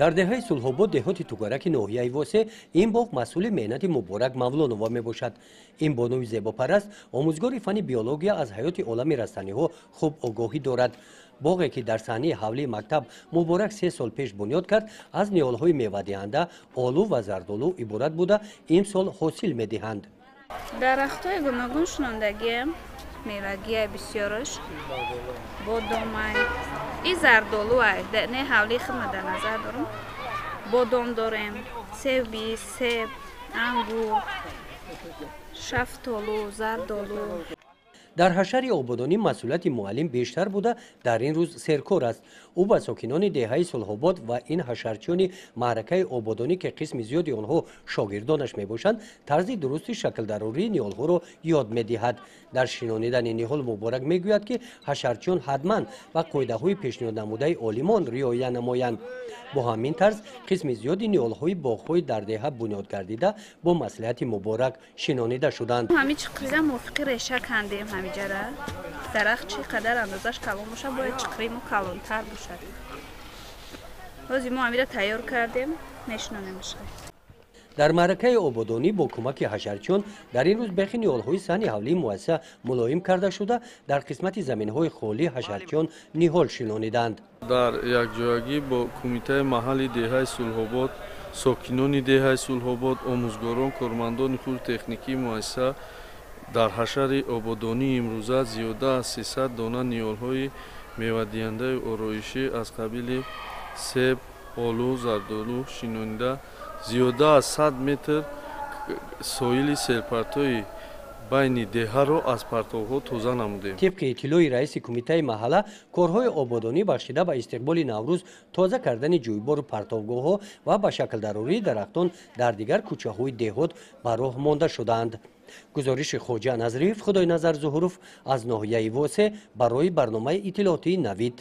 Дар деҳаи Сулҳобод, деҳоти Тугараки ноҳияи Восе, ин боғ маҳсули меҳнати Муборак Мавлонова мебошад. Ин бонуи зебопараст, омӯзгори фанни биология, аз ҳаёти олами растаниҳо хуб огоҳӣ дорад. Боғе, ки дар саҳнии ҳавлии мактаб Муборак 3 сол пеш бунёд кард, аз ниҳолҳои мевадиҳанда, олу ва зардолу иборат буда, имсол ҳосил медиҳанд. Дарахтҳои гуногун шунондагиам, мевагия бисёраш, бодомай, и зардолуай, не, ҳавлии худма дар назар дорам. Бодом дорем, себи, себ, ангур, шафтолу, зардолу. Дар ҳашари ободонӣ масъулияти муаллим бештар буда, дар ин рӯз серкор аст. Ӯ ба сокинони деҳаи Сулҳобод ва ин ҳашарчиёни маъракаи ободонӣ, ки қисми зиёди онҳо шогирдонаш мебошанд, тарзи дурусти шаклдарории ниҳолҳоро ёд медиҳад. Дар шинонидани ниҳол Муборак мегӯяд, ки ҳашарчиён ҳатман ба қоидаҳои пешниҳоднамудаи олимон риоя намоянд. Бо ҳамин тарз қисми зиёди ниҳолҳои боғҳои дар деҳа бунёд гардида бо маслиҳати Муборак шинонида шуданд. Ҳамин чиқрида мувофиқи реша кандем. Ҳамиҷара дарахт чӣ қадар андозаш калон бошад, бояд чиқримо калонтар бошад. Ҳозир мо ҳамира тайёр кардем, мешинонемаш. Дар маъракаи ободонӣ бо кӯмаки ҳашарчиён дар ин рӯз бехи ниҳолҳои саҳни ҳавлии муассиса мулоим карда шуда, дар қисмати заминҳои холӣ ҳашарчиён ниҳол шинониданд. Дар якҷоягӣ бо кумитаи маҳалли деҳаи Сулҳобод, сокинони деҳаи Сулҳобод, омӯзгорон, кормандони хурди техникии муассиса дар ҳашари ободонии имрӯза зиёда аз 300 дона ниҳолҳои мевадиҳандаи ороишӣ аз қабили себ, олу, зардолу шинонида, зиёда аз 100 метр соҳили серпартои байни деҳаро аз партовҳо тоза намудем. Тибқи иттилои раиси кумитаи маҳалла, корҳои ободонӣ бахшида ба истиқболи Наврӯз, тоза кардани ҷӯйбору партовгоҳҳо ва ба шаклдарории дарахтон дар дигар кӯчаҳои деҳот ба роҳ монда шудаанд. Гузориши Хоҷа Назриев, Худойназар Зуҳуров аз ноҳияи Восе барои барномаи иттилоотии «Навид».